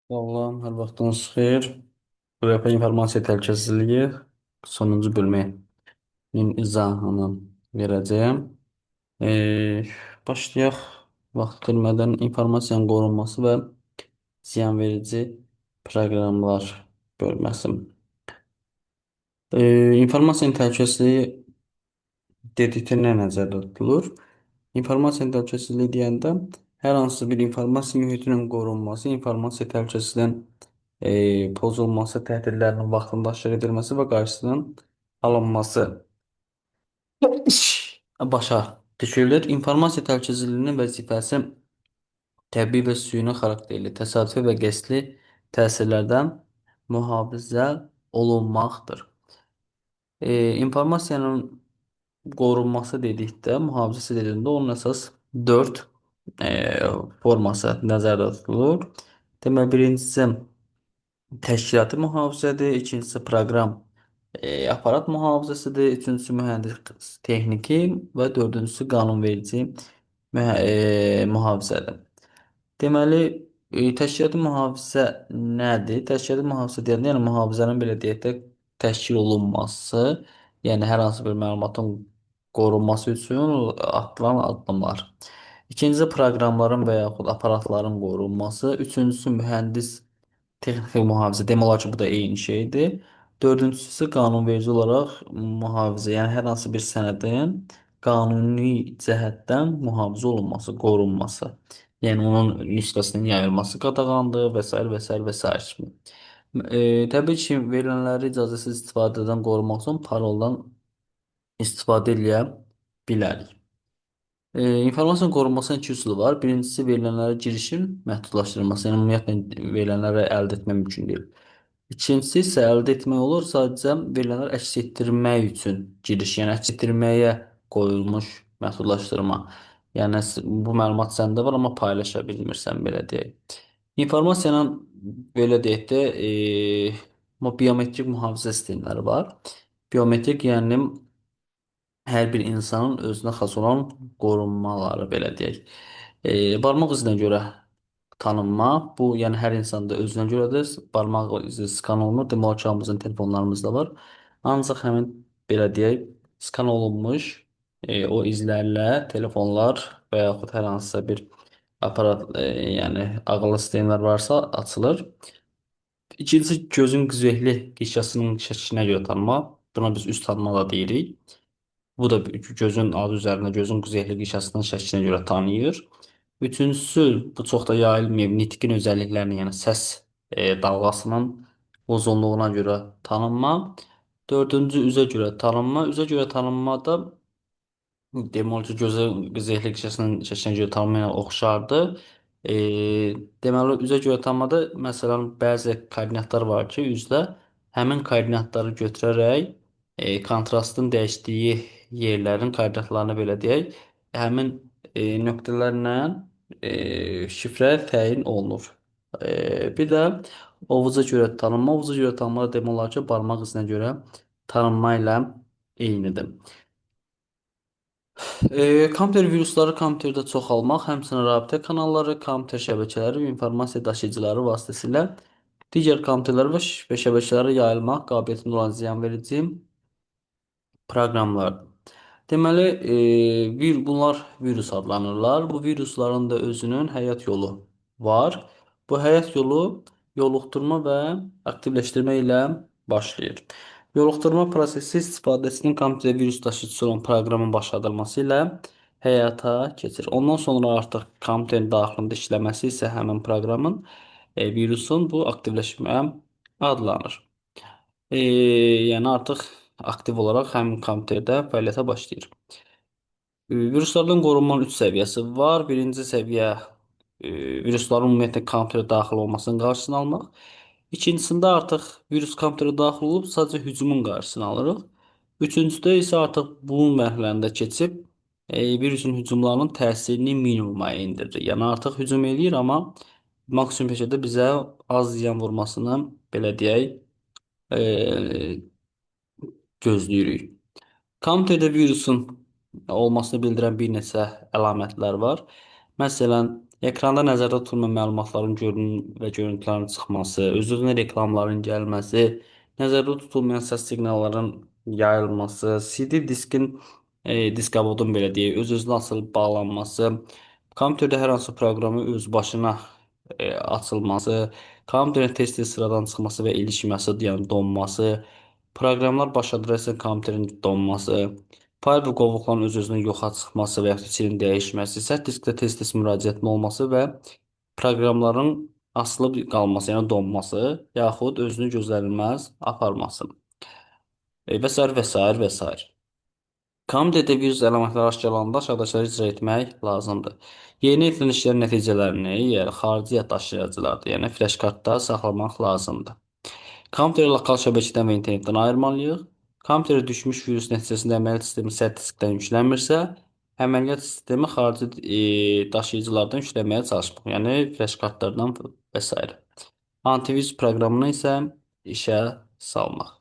Salam, hər vaxtınız xeyir. Bu dəfə informasiya təhlükəsizliyi sonuncu bölmənin izahını verəcəyəm. Ee, Başlayaq vaxt itirmədən informasiyanın qorunması və ziyanverici proqramlar bölməsi. İnformasiyanın təhlükəsizliyi dedikdə nə nəzərdə tutulur? İnformasiyanın təhlükəsizliyi deyəndə hər hansı bir informasiya mühitinin qorunması, informasiya təhlükəsizliyinin pozulması, təhdidlərinin vaxtında aşkar edilməsi və qarşısının alınması başa düşülür. İnformasiya təhlükəsizliyinin vəzifəsi təbii və süni xarakterli, təsadüfi və qəsdi təsirlərdən mühafizə olunmaqdır. İnformasiyanın qorunması dedikdə, mühafizəsi dedikdə onun əsas 4 e, forması nəzərdə tutulur. Deməli, birincisi təşkilati mühafizədir, ikincisi proqram aparat mühafizəsidir, üçüncüsü mühəndis texniki və dördüncüsü qanunverici mühafizədir. Deməli, təşkilati mühafizə nədir? Təşkilati mühafizə deyəndə, yəni mühafizənin belə deyək də təşkil olunması, yəni hər hansı bir məlumatın qorunması üçün atılan addımlar. İkincisi proqramların və yaxud aparatların qorunması. Üçüncüsü mühəndis texniki mühafizə. Demək olar ki, bu da eyni şeydir. Dördüncüsü isə qanunverici olaraq mühafizə, yəni hər hansı bir sənədin qanuni cəhətdən mühafizə olunması, qorunması. Yəni onun nüsxəsinin yayılması qadağandır və sair və sair və sair kimi. Təbii ki, verilənləri icazəsiz istifadədən qorumaq üçün paroldan istifadə eləyə bilərik. İnformasiyanın qorunmasının iki üsulu var. Birincisi verilənlərə girişin məhdudlaşdırılması, yəni ümumiyyətlə verilənləri əldə etmək mümkün deyil. İkincisi isə əldə etmək olur sadəcə verilənləri əks etdirmək üçün giriş, yəni əks etdirməyə qoyulmuş məhdudlaşdırma. Yəni bu məlumat səndə var, amma paylaşa bilmirsən belə deyək. İnformasiyanın belə deyək də biometrik mühafizə sistemləri var. Biometrik, yəni hər bir insanın özünə xas olan qorunmaları belə deyək. Barmaq izinə görə tanınma, bu yəni hər insanda özünə görədir. Barmaq izi skan olunur. Demək olar ki, hamımızın telefonlarımızda var. Ancaq həmin belə deyək, skan olunmuş o izlərlə telefonlar və yaxud hər hansısa bir aparat, yəni ağıllı sistemlər varsa açılır. İkincisi gözün qüzehli qişasının şəklinə görə tanıma. Buna biz üz tanıma da deyirik. Bu da gözün adı üzərində gözün qüzehli qişasının şəklinə görə tanıyır. Üçüncüsü, bu çox da yayılmayıb, nitqin özəlliklərini, yəni səs dalğasının uzunluğuna görə tanınma. Dördüncü, üzə görə tanınma. Üzə görə tanınma da demək olar ki, gözə qüzehli qişasının şəklinə görə tanınma ilə oxşardır. E, Deməli, üzə görə tanınmada məsələn, bəzi koordinatlar var ki, üzdə həmin koordinatları götürərək kontrastın dəyişdiyi yerlərin koordinatlarını belə deyək, həmin nöqtələrlə şifrə təyin olunur. Bir də ovuca görə tanınma. Ovuca görə tanınma da demək olar ki, barmaq izinə görə tanınma ilə eynidir. Kompüter virusları kompüterdə çoxalmaq, həmçinin rabitə kanalları, kompüter şəbəkələri və informasiya daşıyıcıları vasitəsilə digər kompüterlərə və şəbəkələrə yayılmaq qabiliyyətində olan ziyanverici proqramlardır. Deməli, bunlar virus adlanırlar. Bu virusların da özünün həyat yolu var. Bu həyat yolu yoluxdurma və aktivləşdirmə ilə başlayır. Yoluxdurma prosesi istifadəçinin kompüterə virus daşıyıcısı olan proqramın başladılması ilə həyata keçir. Ondan sonra artıq kompüterin daxilində işləməsi isə həmin proqramın, virusun bu aktivləşmə adlanır. Yəni artıq aktiv olaraq həmin kompüterdə fəaliyyətə başlayır. Viruslardan qorunmanın 3 səviyyəsi var. Birinci səviyyə virusların ümumiyyətlə kompüterə daxil olmasının qarşısını almaq. İkincisində artıq virus kompüterə daxil olub, sadəcə hücumun qarşısını alırıq. Üçüncüdə isə artıq bu mərhələni keçib virusun hücumlarının təsirini minimuma endirir. Yəni artıq hücum eləyir, amma maksimum şəkildə bizə az ziyan vurmasını belə deyək, e, gözləyirik. Kompüterdə virusun olmasını bildirən bir neçə əlamətlər var. Məsələn, Ekranda nəzərdə tutulmayan məlumatların görünüm və görüntülərin çıxması, öz-özünə reklamların gəlməsi, nəzərdə tutulmayan səs siqnalların yayılması, CD diskin disk abodun belə deyək, öz-özünə açılıb bağlanması, kompüterdə hər hansı proqramı öz başına açılması, kompüterin tez-tez sıradan çıxması və ilişməsi, yəni donması, proqramlar baş adresin kompüterin donması, fayl və qovuqların öz-özünə yoxa çıxması və yaxud içinin dəyişməsi, sərt diskdə tez-tez müraciətin olması və proqramların asılı qalması, yəni donması, yaxud özünü gözlənilməz aparması və sair və sair və sair. Kompüterdə virus əlamətləri aşkarlananda aşağıdakıları icra etmək lazımdır. Yeni edilən işlərin nəticələrini, yəni xarici yad daşıyıcılarda, yəni flash kartda saxlamaq lazımdır. Kompüteri lokal şəbəkədən və internetdən ayırmalıyıq. Kompüterə düşmüş virus nəticəsində əməliyyat sistemi sərt diskdən yüklənmirsə, əməliyyat sistemi xarici daşıyıcılardan yükləməyə çalışmaq, yəni flash kartlardan və s. Antivirus proqramını isə işə salmaq.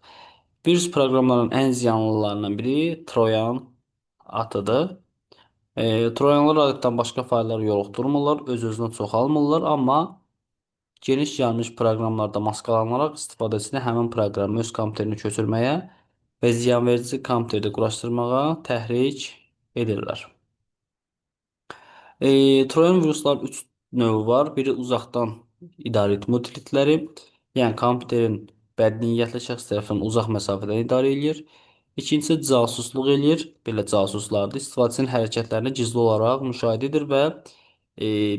Virus proqramlarının ən ziyanlılarından biri Troyan atıdır. Troyanlar adətən başqa faylları yoluxdurmurlar, öz-özünə çoxalmırlar, amma geniş yayılmış proqramlarda maskalanaraq istifadəçini həmin proqramı öz kompüterinə köçürməyə və ziyanverici kompüterdə quraşdırmağa təhrik edirlər. Troyan virusların 3 növü var. Biri uzaqdan idarə etmə utilitləri, yəni kompüterin bədniyyətli şəxs tərəfindən uzaq məsafədən idarə eləyir. İkincisi casusluq eləyir. Belə casuslardır. İstifadəçinin hərəkətlərini gizli olaraq müşahidə edir və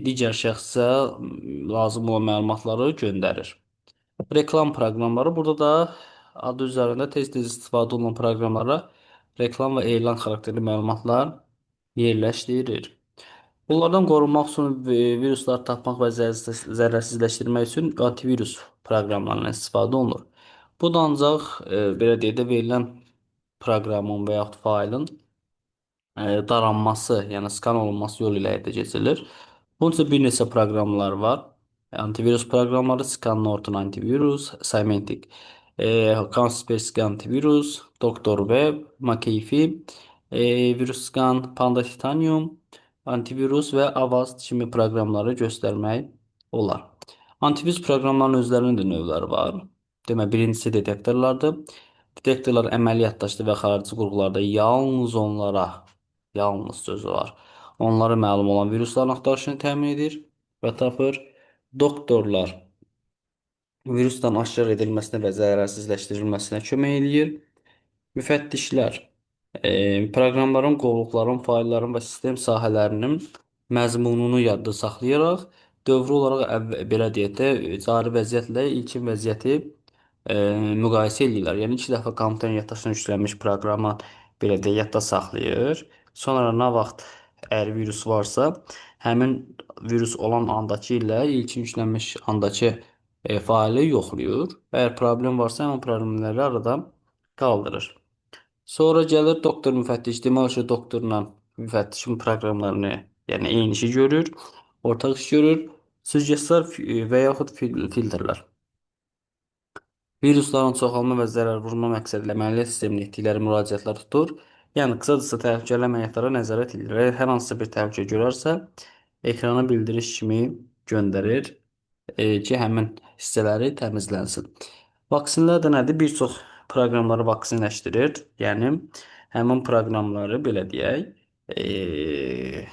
digər şəxsə lazım olan məlumatları göndərir. Reklam proqramları. Burada da adı üzərində tez-tez istifadə olunan proqramlara reklam və elan xarakterli məlumatlar yerləşdirir. Bunlardan qorunmaq üçün virusları tapmaq və zərərsizləşdirmək üçün antivirus proqramlarından istifadə olunur. Bu da ancaq belə deyək də verilən proqramın və yaxud faylın daranması, yəni skan olunması yolu ilə həyata keçirilir. Bunun üçün bir neçə proqramlar var. Antivirus proqramları Scan Norton Antivirus, Symantec, Kaspersky Antivirus, Dr. Web, McAfee, Virus Scan, Panda Titanium, Antivirus və Avast kimi proqramları göstərmək olar. Antivirus proqramlarının özlərinin də növləri var. Demək, birincisi detektorlardır. Detektorlar əməliyyatdaşlı və xarici qurğularda yalnız onlara, yalnız sözü var, onlara məlum olan virusların axtarışını təmin edir və tapır. Doktorlar virusdan aşkar edilməsinə və zərərsizləşdirilməsinə kömək eləyir. Müfəttişlər proqramların, qovluqların, faylların və sistem sahələrinin məzmununu yadda saxlayaraq dövrü olaraq belə deyək də cari vəziyyətlə ilkin vəziyyəti müqayisə eləyirlər. Yəni iki dəfə kompüterin yaddaşına yüklənmiş proqramı belə deyək yadda saxlayır. Sonra nə vaxt əgər virus varsa, həmin virus olan andakı ilə ilkin yüklənmiş andakı faylı yoxlayır. Əgər problem varsa, həmin problemləri aradan qaldırır. Sonra gəlir doktor müfəttiş. Demək ki, doktorla müfəttişin proqramlarını, yəni eyni işi görür, ortaq iş görür. Süzgəclər və yaxud filtrlər. Virusların çoxalma və zərər vurma məqsədi ilə əməliyyat sisteminə etdikləri müraciətlər tutur. Yəni qısacası təhlükəli əməliyyatlara nəzarət edir. Əgər hər hansısa bir təhlükə görərsə, ekrana bildiriş kimi göndərir ki, həmin hissələri təmizlənsin. Vaksinlər də nədir? Bir çox proqramları vaksinləşdirir. Yəni həmin proqramları belə deyək, e,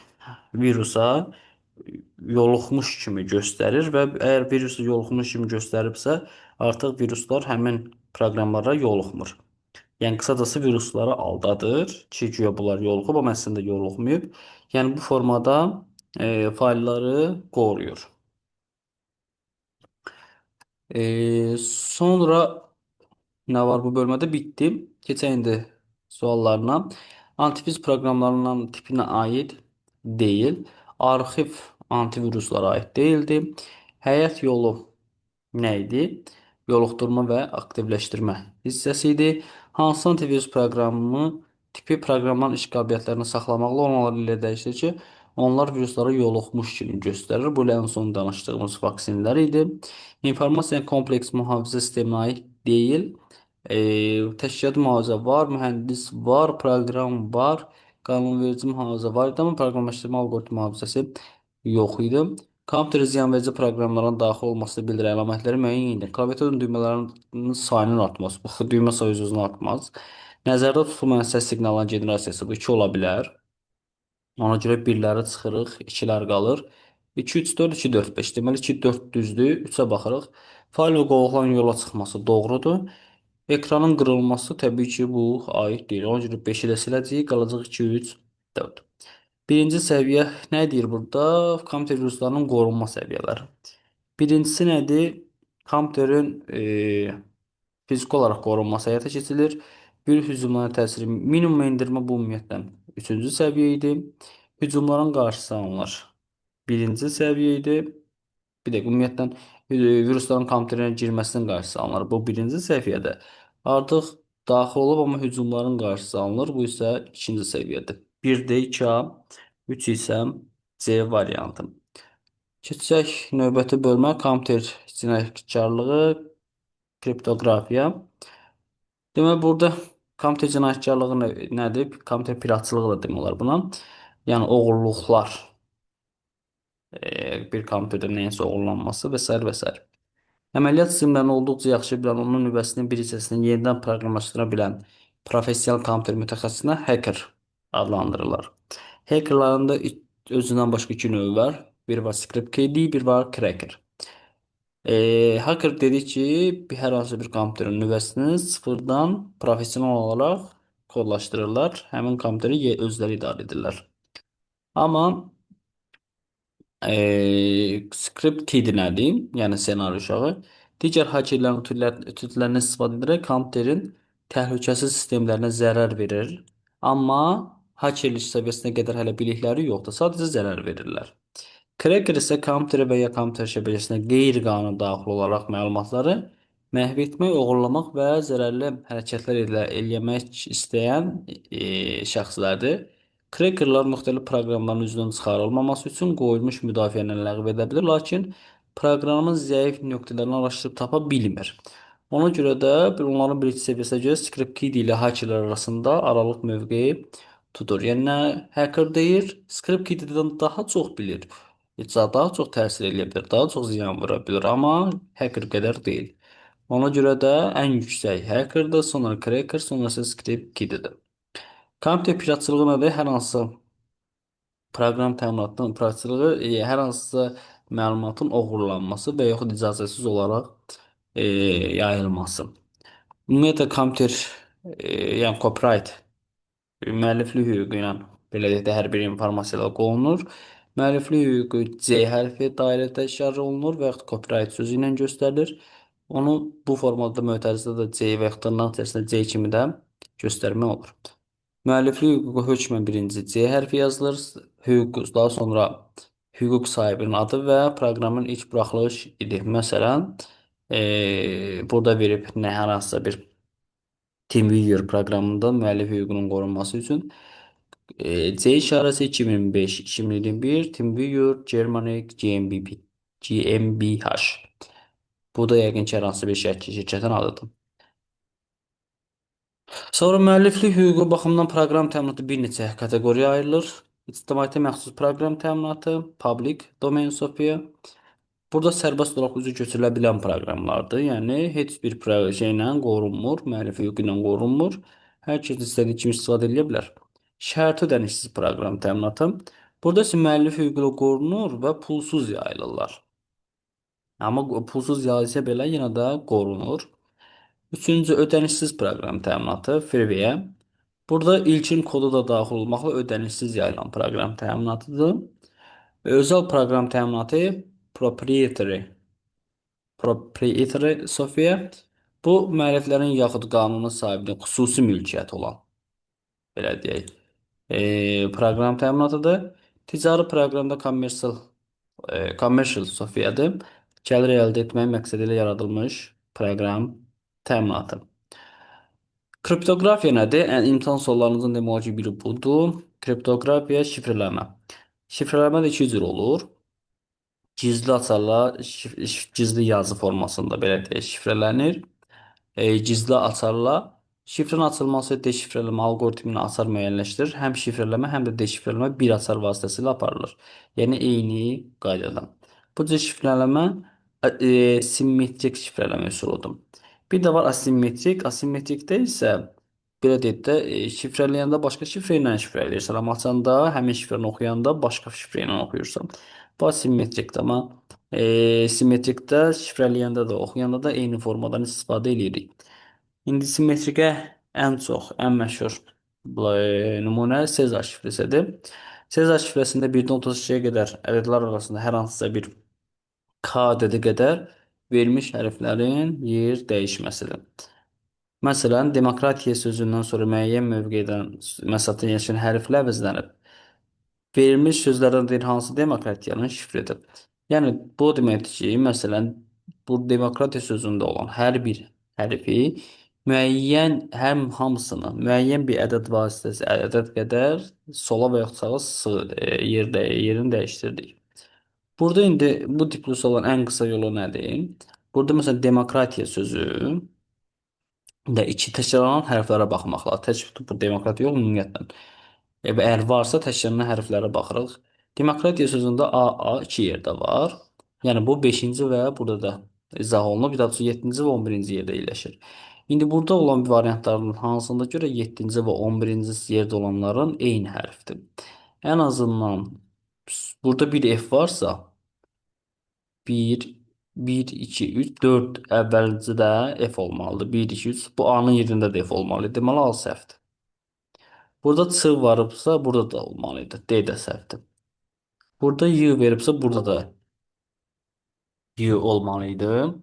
virusa yoluxmuş kimi göstərir və əgər virusu yoluxmuş kimi göstəribsə, artıq viruslar həmin proqramlara yoluxmur. Yəni qısacası virusları aldadır ki, güya bunlar yoluxub, amma əslində yoluxmayıb. Yəni bu formada faylları qoruyur. Sonra nə var bu bölmədə? Bitdi. Keçək indi suallarına. Antivirus proqramlarının tipinə aid deyil. Arxiv antiviruslara aid deyildi. Həyat yolu nə idi? Yoluxdurma və aktivləşdirmə hissəsi idi. Hansı antivirus proqramı tipi proqramların iş qabiliyyətlərini saxlamaqla onları ilə dəyişir ki, onlar viruslara yoluxmuş kimi göstərir. Bu ən son danışdığımız vaksinlər idi. İnformasiya kompleks mühafizə sisteminə aid deyil. Təşkilat mühafizə var, mühəndis var, proqram var, qanunverici mühafizə var idi, amma proqramlaşdırma algoritmi mühafizəsi Yox idi. Kompüterə ziyanverici proqramların daxil olmasını bildirən əlamətləri müəyyən edin. Klaviaturun düymələrinin sayının artması. Bu düymə sayı öz-özünə artmaz. Nəzərdə tutulmayan səs siqnallarının generasiyası, bu 2 ola bilər. Ona görə birləri çıxırıq, ikilər qalır. 2, 3, 4, 2, 4, 5. Deməli 2, 4 düzdür. 3-ə baxırıq. Fayl və qovaqların yola çıxması doğrudur. Ekranın qırılması təbii ki, bu aid deyil. Ona görə 5-i də siləcəyik. Qalacaq 2, 3, 4. Birinci səviyyə nə deyir burada? Kompüter viruslarının qorunma səviyyələri. Birincisi nədir? Kompüterin fiziki olaraq qorunması həyata keçirilir. Virus hücumlarına təsiri minimuma endirmə, bu ümumiyyətlə üçüncü səviyyə idi. Hücumların qarşısı alınır. Birinci səviyyə idi. Bir də ümumiyyətlə virusların kompüterə girməsinin qarşısı alınır. Bu birinci səviyyədə. Artıq daxil olub, amma hücumların qarşısı alınır. Bu isə ikinci səviyyədir. 1D, 2A, 3 isə C variantı. Keçsək növbəti bölmə: kompüter cinayətkarlığı, kriptoqrafiya. Deməli, burada kompüter cinayətkarlığı nədir? Kompüter piratçılığı da demək olar buna. Yəni oğurluqlar, bir kompüterdə nəyinsə oğurlanması və sair və sair. Əməliyyat sistemlərini olduqca yaxşı bilən, onun nüvəsinin bir hissəsini yenidən proqramlaşdıra bilən professional kompüter mütəxəssisinə hacker adlandırılır. Hackerların da özündən başqa iki növü var. Bir var script kiddie, bir var cracker. Hacker dedik ki, bir hər hansı bir kompüterin nüvəsini sıfırdan professional olaraq kodlaşdırırlar. Həmin kompüteri özləri idarə edirlər. Amma script kiddie nədir? Yəni ssenari uşağı. Digər hackerlərin etüdlərindən istifadə edərək kompüterin təhlükəsiz sistemlərinə zərər verir. Amma hackerlik səviyyəsinə qədər hələ bilikləri yoxdur. Sadəcə zərər verirlər. Cracker isə kompüterə və ya kompüter şəbəkəsinə qeyri-qanuni daxil olaraq məlumatları məhv etmək, oğurlamaq və zərərli hərəkətlər eləmək istəyən şəxslərdir. Crackerlar müxtəlif proqramların üzündən çıxarılmaması üçün qoyulmuş müdafiəni ləğv edə bilir, lakin proqramın zəif nöqtələrini araşdırıb tapa bilmir. Ona görə də onların bilik səviyyəsinə görə script kiddie ilə hackerlər arasında aralıq mövqeyi tutur. Yəni nə hacker deyir, script kiddie-dən daha çox bilir. Daha çox təsir eləyə bilər, daha çox ziyan vura bilər, amma hacker qədər deyil. Ona görə də ən yüksək hackerdir, sonra cracker, sonra isə script kiddie-dir. Kompüter piratçılığı nədir? Hər hansı proqram təminatının piratçılığı, hər hansısa məlumatın oğurlanması və yaxud icazəsiz olaraq yayılması. Ümumiyyətlə kompüter, yəni copyright, müəlliflik hüququ ilə belə deyək də hər bir informasiyalar qorunur. Müəlliflik hüququ C hərfi dairədə işarə olunur və yaxud copyright sözü ilə göstərilir. Onu bu formada mötərizədə də C və yaxud dırnaq içərisində C kimi də göstərmək olur. Müəlliflik hüququ hökmən birinci C hərfi yazılır. Hüquq, daha sonra hüquq sahibinin adı və proqramın ilk buraxılış ili. Məsələn, burada verib nə hər hansısa bir TeamViewer proqramında müəllif hüququnun qorunması üçün C işarəsi 2005-2021 TeamViewer Germany GmbH GmbH. Bu da yəqin ki, hər hansı bir şirkətin adıdır. Sonra müəlliflik hüququ baxımından proqram təminatı bir neçə kateqoriyaya ayrılır. İctimaiyyətə məxsus proqram təminatı, public domain software. Burada sərbəst olaraq üzü köçürülə bilən proqramlardır. Yəni heç bir şeylə qorunmur, müəllif hüququ ilə qorunmur. Hər kəs istədiyi kimi istifadə edə bilər. Şərti ödənişsiz proqram təminatı. Burada isə müəllif hüququ qorunur və pulsuz yayılırlar. Amma pulsuz yayılsa belə yenə də qorunur. Üçüncü, ödənişsiz proqram təminatı, freeware. Burada ilkin kodu da daxil olmaqla ödənişsiz yayılan proqram təminatıdır. Özəl proqram təminatı, proprietary software. Bu müəlliflərin yaxud qanuni sahibinin xüsusi mülkiyyəti olan, belə deyək, proqram təminatıdır. Ticari proqramda commercial software-dir. Gəlir əldə etmək məqsədi ilə yaradılmış proqram təminatı. Kriptoqrafiya nədir? Ən imtahan suallarınızın demək olar ki, biri budur. Kriptoqrafiya, şifrələmə. Şifrələmə də iki cür olur. Gizli açarla, gizli yazı formasında belə deyək, şifrələnir. Gizli açarla Şifrənin açılması deşifrələmə alqoritmini açar müəyyənləşdirir. Həm şifrələmə, həm də deşifrələmə bir açar vasitəsilə aparılır. Yəni eyni qaydada. Bu cür şifrələmə simmetrik şifrələmə üsuludur. Bir də var asimetrik. Asimetrikdə isə belə deyək də şifrələyəndə başqa şifrə ilə şifrələyirsən, amma açanda həmin şifrəni oxuyanda başqa şifrə ilə oxuyursan. Bu asimetrikdir, amma simmetrikdə şifrələyəndə də oxuyanda da eyni formadan istifadə edirik. İndi simmetrikə ən çox, ən məşhur nümunə Sezar şifrəsidir. Sezar şifrəsində 1-dən 32-yə qədər ədədlər arasında hər hansısa bir K ədədi qədər verilmiş hərflərin yer dəyişməsidir. Məsələn, demokratiya sözündən sonra müəyyən mövqedən məsafədə yerləşən hərflə əvəzlənib. Verilmiş sözlərdən deyir hansı demokratiyanın şifridir. Yəni, bu deməkdir ki, məsələn, bu demokratiya sözündə olan hər bir hərfi müəyyən, həm hamısını müəyyən bir ədəd vasitəsi, ədəd qədər sola və yaxud sağa yerini dəyişdirdik. Burada indi bu tipli sualın ən qısa yolu nədir? Burada məsələn demokratiya sözü də iki təkrarlanan hərflərə baxmaq lazım. Tək bu demokratiya yox ümumiyyətlə. Əgər varsa təkrarlanan hərflərə baxırıq. Demokratiya sözündə A, A iki yerdə var. Yəni bu 5-ci və burada da izah olunub. Bir daha 7-ci və 11-ci yerdə yerləşir. İndi burada olan bir variantların hansında görə 7-ci və 11-ci yerdə olanların eyni hərfdir. Ən azından burada bir F varsa 1, 1, 2, 3, 4 əvvəlcə də F olmalıdır. 1, 2, 3. Bu A-nın yerində də F olmalıdır. Deməli A səhvdir. Burada C varıbsa burada da olmalıydı. D də səhvdir. Burada Y veribsə burada da Y olmalıydı.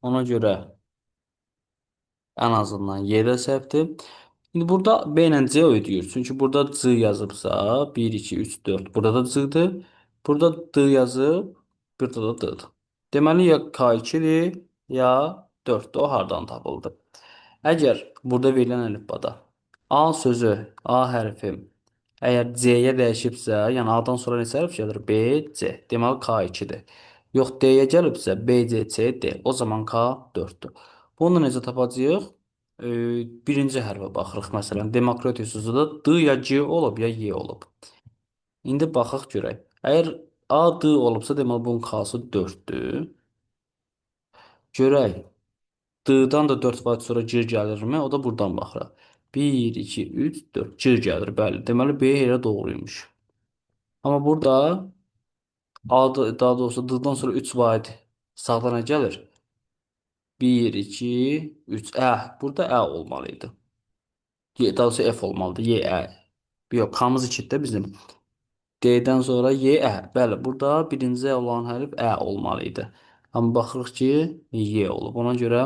Ona görə ən azından Y də səhvdir. İndi burada B ilə C ödəyir. Çünki burada C yazıbsa 1, 2, 3, 4. Burada da C-dir. Burada D yazıb, burada da D-dir. Deməli ya K2-dir, ya 4-dür. O hardan tapıldı? Əgər burada verilən əlifbada A sözü, A hərfi əgər C-yə dəyişibsə, yəni A-dan sonra neçə hərf gəlir? B, C. Deməli K2-dir. Yox, D-yə gəlibsə B, C, C, D. O zaman K 4-dür. Bunu necə tapacağıq? Birinci hərfə baxırıq məsələn. Demokratiya sözü də D ya C olub, ya Y olub. İndi baxaq görək. Əgər A, D olubsa, deməli bunun K-sı 4-dür. Görək. D-dan da 4 var sonra C gəlirmi? O da buradan baxırıq. 1, 2, 3, 4. C gəlir, bəli. Deməli, B elə doğruymuş. Amma burada A, daha doğrusu D-dan sonra 3 vahid sağdan nə gəlir? 1, 2, 3. Ə. Burada Ə olmalıydı. Y, daha doğrusu F olmalıdır. Y, Ə. Yox, K-mız 2-dir bizim. D-dən sonra Y, Ə. Bəli, burada birinci olan hərf Ə olmalıydı. Amma baxırıq ki, Y olub. Ona görə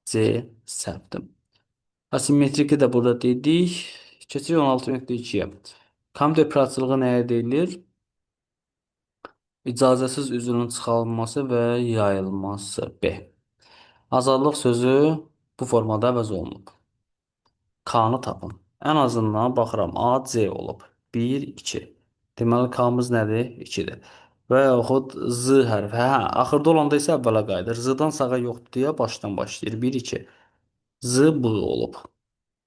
C səhvdir. Asimetriki də burada dedik. Keçirik 16.2-yə. Kompüter piratçılığı nəyə deyilir? İcazəsiz üzvünün çıxarılması və yayılması. B. Azadlıq sözü bu formada əvəz olunub. K-nı tapın. Ən azından baxıram A, C olub. 1, 2. Deməli K-mız nədir? 2-dir. Və yaxud Z hərfi. Hə, axırda olanda isə əvvələ qayıdır. Z-dan sağa yoxdur deyə başdan başlayır. 1, 2. Z, B olub.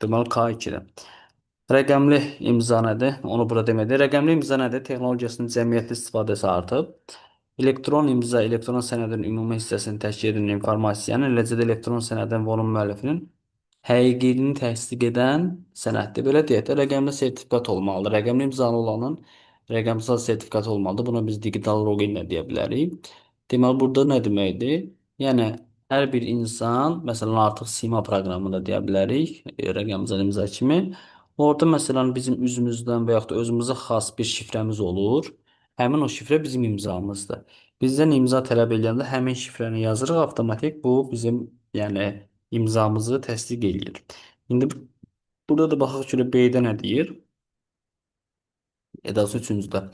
Deməli K 2-dir. Rəqəmli imza nədir? Onu burada demədi. Rəqəmli imza nədir? Texnologiyasının cəmiyyətli istifadəsi artıb. Elektron imza elektron sənədin ümumi hissəsini təşkil edən informasiyanın, eləcə də elektron sənədin və onun müəllifinin həqiqiliyini təsdiq edən sənəddir. Belə deyək də, rəqəmli sertifikat olmalıdır. Rəqəmli imzalı olanın rəqəmsal sertifikatı olmalıdır. Buna biz digital login də deyə bilərik. Deməli, burada nə deməkdir? Yəni, hər bir insan, məsələn, artıq sima proqramı da deyə bilərik, rəqəmsal imza kimi. Orada məsələn bizim üzümüzdən və yaxud da özümüzə xas bir şifrəmiz olur. Həmin o şifrə bizim imzamızdır. Bizdən imza tələb edəndə həmin şifrəni yazırıq, avtomatik bu bizim yəni imzamızı təsdiq eləyir. İndi burada da baxaq ki, B-də nə deyir? Daha doğrusu üçüncüdə.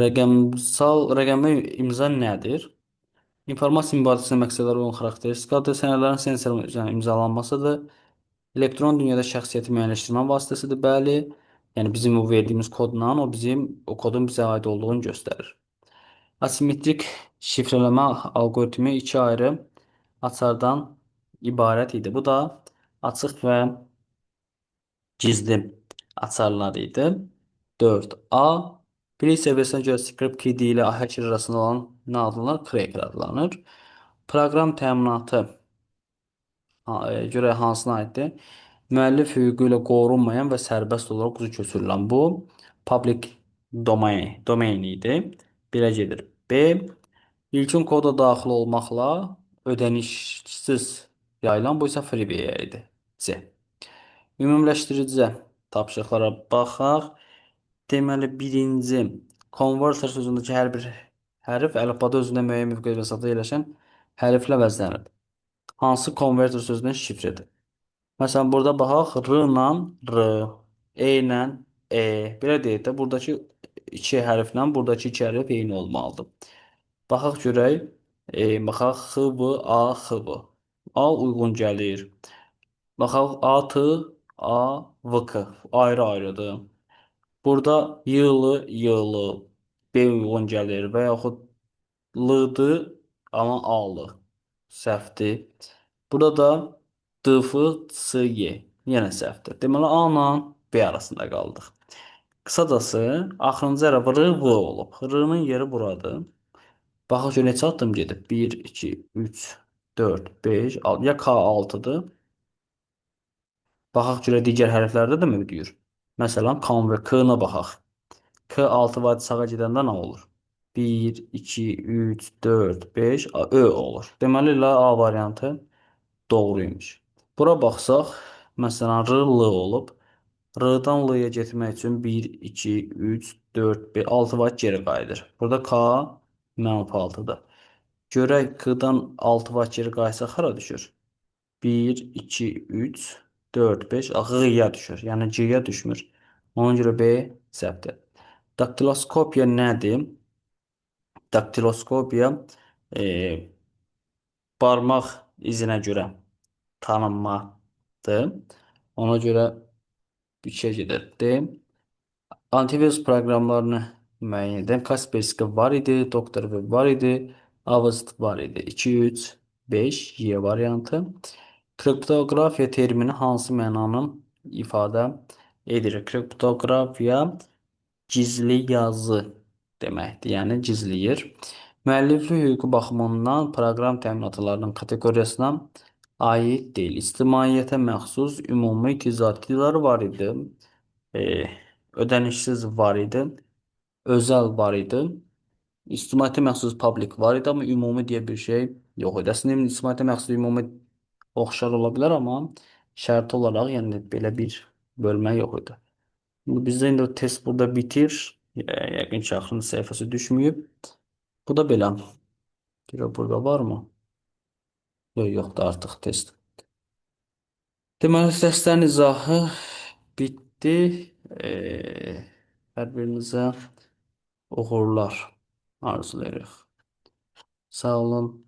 Rəqəmsal, rəqəmli imza nədir? İnformasiya mübadiləsinə məqsədləri olan xarakteristikadır. Sənədlərin sensor üzərində imzalanmasıdır. Elektron dünyada şəxsiyyəti müəyyənləşdirmə vasitəsidir. Bəli. Yəni bizim o verdiyimiz kodla o bizim o kodun bizə aid olduğunu göstərir. Asimetrik şifrələmə alqoritmi iki ayrı açardan ibarət idi. Bu da açıq və Gizli açarları idi. 4A. Bilik səviyyəsinə görə script kiddie ilə hacker arasında olan nə adlanır? Cracker adlanır. Proqram təminatı görə hansına aiddir? Müəllif hüququ ilə qorunmayan və sərbəst olaraq ucu köçürülən bu public domain idi. Belə gedir. B. İlkin koda daxil olmaqla ödənişsiz yayılan, bu isə freeware idi. C. Ümumiləşdirici tapşırıqlara baxaq. Deməli, birinci konverter sözündəki hər bir hərf əlifbada özündə müəyyən mövqe məsafədə yerləşən hərflə vəzlənib. Hansı konverter sözünün şifridir? Məsələn, burada baxaq R ilə R, E ilə E. Belə deyək də, buradakı iki hərflə buradakı iki hərf eyni olmalıdır. Baxaq görək. Baxaq X, V, A, X, V. A uyğun gəlir. Baxaq A, T, A, V, K. Ayrı-ayrıdır. Burada Y, L, Y, L, B uyğun gəlir və yaxud L-dır, amma A-lı. Səhvdir. Burada da D, F, C, Y. Yenə səhvdir. Deməli, A ilə B arasında qaldıq. Qısacası, axırıncı hərf R, V olub. R-nın yeri buradır. Baxaq ki, neçə addım gedib? 1, 2, 3, 4, 5, 6. Ya K6-dır. Baxaq görə digər hərflərdə də mi deyir? Məsələn, K və K-na baxaq. K6 var sağa gedəndə nə olur? 1, 2, 3, 4, 5, Ö olur. Deməli, elə A variantı doğruymuş. Bura baxsaq, məsələn, R, L olub. R-dan L-yə getmək üçün 1, 2, 3, 4, 5, 6 var geri qayıdır. Burada K mənfi 6-dır. Görək K-dan 6 var geri qayıtsaq hara düşür? 1, 2, 3, 4, 5, Ğ-ya düşür. Yəni G-yə düşmür. Ona görə B səhvdir. Daktiloskopiya nədir? Daktiloskopiya barmaq izinə görə tanınmadır. Ona görə bir şey gedir. D. Antivirus proqramlarını müəyyən edən Kaspersky var idi, Doktor Web var idi, Avast var idi. 2, 3, 5, Y variantı. Kriptoqrafiya termini hansı mənanı ifadə edir? Kriptoqrafiya gizli yazı deməkdir, yəni gizləyir. Müəlliflik hüququ baxımından proqram təminatlarının kateqoriyasına aid deyil. İctimaiyyətə məxsus ümumi ticarətlər var idi. E, ödənişsiz var idi. Özəl var idi. İctimaiyyətə məxsus public var idi, amma ümumi deyə bir şey yox idi. Əslində ictimaiyyətə məxsus ümumi oxşar ola bilər, amma şərti olaraq, yəni belə bir bölmə yox idi. İndi bizdə indi o test burada bitir. Yəqin ki, axırıncı səhifəsi düşməyib. Bu da belə. Görə burada varmı? Yox, yoxdur artıq test. Deməli, testlərin izahı bitdi. Hər birinizə uğurlar arzulayırıq. Sağ olun.